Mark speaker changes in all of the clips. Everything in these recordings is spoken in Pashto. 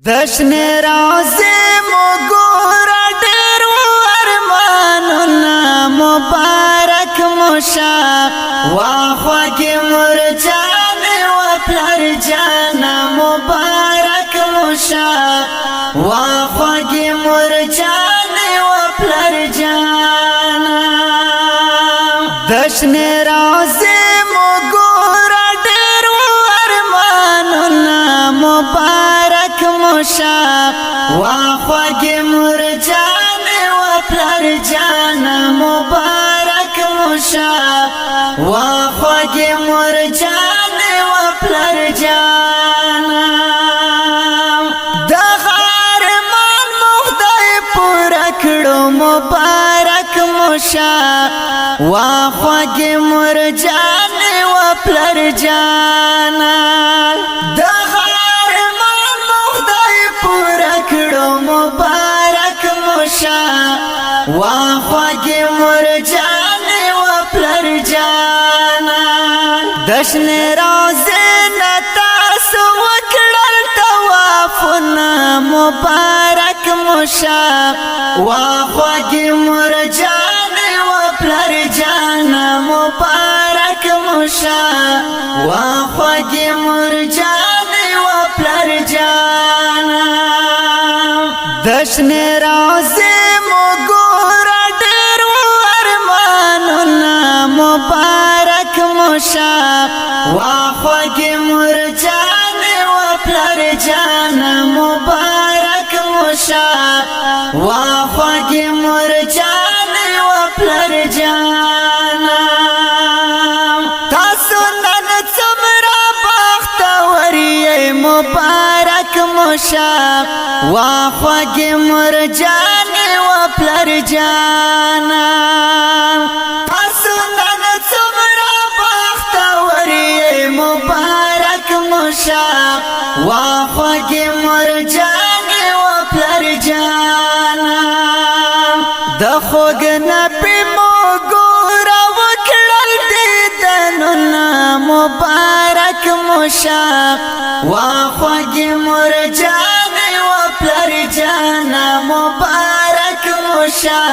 Speaker 1: دشن راځي مګور ډېر ارمانونه مبارک موشه، واخوږي مرجان و پلار جان مبارک موشه، واخوږي مرجان و پلار جان. دشن راځي مګور ډېر ارمانونه مبارک موشه، واخوږي مرجان و پلار جان مبارک موشه، واخوږي مرجان و پلار جان. د غارمان مخدای پورا کړو مبارک موشه، واخوږي مرجان و پلار جان. د غارمان مخدای پورا کړو مبارک موشه، واخوږي مرجان و پلار جان. دشن راځي تاسو وکړل توافونه مبارک موشه، واخوږي مرجان و پلار جان مبارک موشه، واخوږي مرجان و پلار جان. دشن راځي مګور ډېر ارمانونه مبارک موشه، واخوږي مرجان و پلار جان مبارک موشه، واخوږي مرجان و پلار جان. تاسو نن څومره بختور یې مبارک موشه، واخوږي مرجان و پلار جان. تاسو نن څومره بختور یې مبارک موشه، واخوږي مرجان و پلار جان. د خوږ نبی مو ګور وکړل دیدنونه مبارک موشه، واخوږي مرجان و پلار جان مبارک موشه،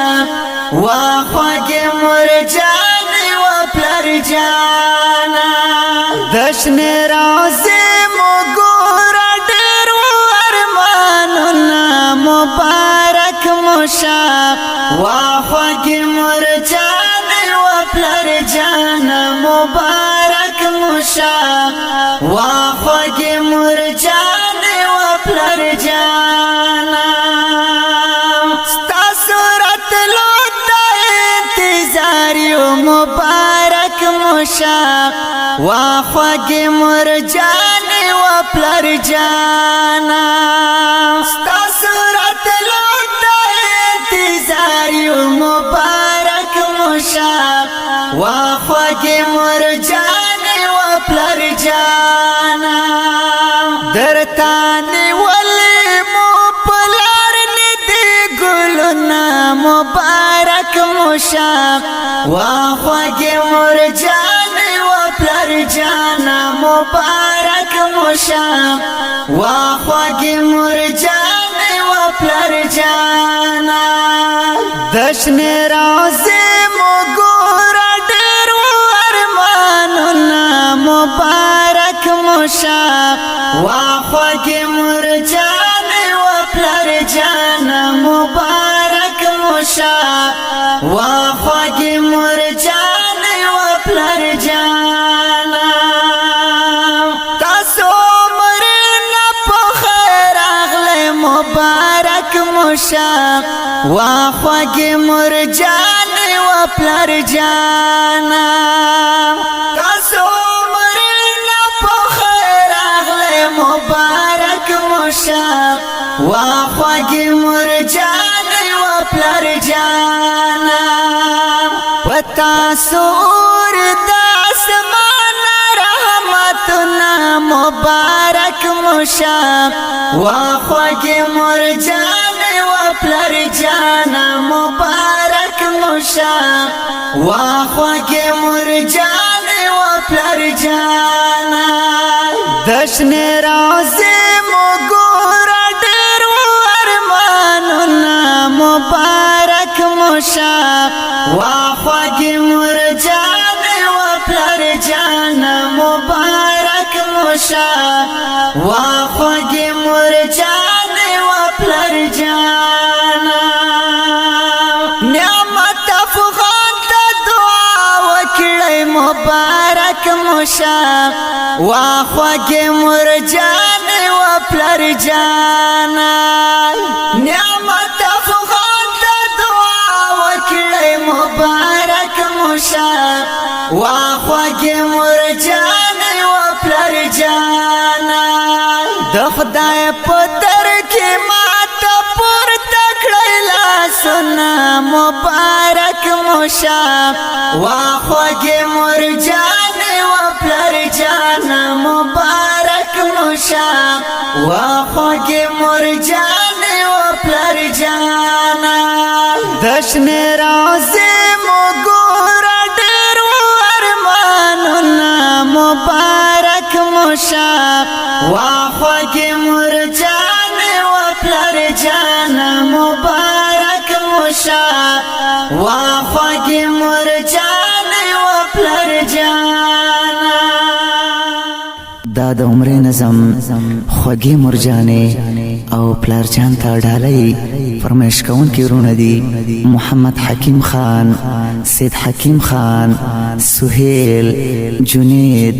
Speaker 1: واخوږي مرجان و پلار جان. دشن راځي مګور ډېر ارمانونه مبارک موشه، واخوږي مرجان و پلار جان مبارک موشه، واخوږي مرجان و پلار جان. ستاسو راتلو ته انتظار یو مبارک موشه، واخوږي مرجان و پلار جان. ستاسو راتلو ته انتظار یو مبارک موشه، واخوږي مرجان و پلار جان. درتانی ولی مو پلار ندی ګلونه مبارک موشه، واخوږي مرجان و پلار جان مبارک موشه، واخوږي مرجان و پلار جان. دشن راځي مګور ډېر ارمانونه مبارک موشه، واخوږي مرجان و پلار جان مبارک موشه، واخوږي مرجان و پلار جان. تاسو مرنه په خیر راغلی مبارک موشه، واخوږي مرجان و پلار جان. تاسو مرنه په خیر راغلی مبارک موشه، واخوږي مرجان و پلار جان. پتا سور د اسمان رحمتنا مبارک موشه، واخوږي مرجان و پلار جان مبارک موشه، واخوږي مرجان و پلار جان. دشن راځي مګور موشه، واخوږي مرجان و پلار جان مبارک موشه، واخوږي مرجان و پلار جان. نعمت افغان ته دعا وکړئ مبارک موشه، واخوږي مرجان و پلار جان. نعمت افغان ته دعا وکړئ مبارک موشه، واخوږي مرجان و پلار جان. د خدای په در کې ما ته پورته کړی لاسونه مبارک موشه، واخوږي مرجان و پلار جان مبارک موشه، واخوږي مرجان و پلار جان. دشن راځي مګور ډېر ارمانونه مبارک موشه، واخوږي مرجان و پلار جان مبارک موشه، واخوږي مرجان و پلار جان. دا د عمرې نظم خوږې مرجانې او پلارجان ته ډالۍ فرمایش کوونکي وروڼه دي محمد حکیم خان، سید حکیم خان، سهیل، جنید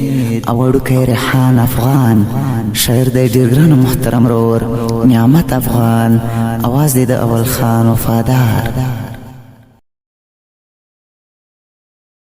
Speaker 1: او وړوکی ریحان افغان. شاعر دی ډېر ګران او محترم ورور نعمت افغان. اواز دی د اول خان وفادار.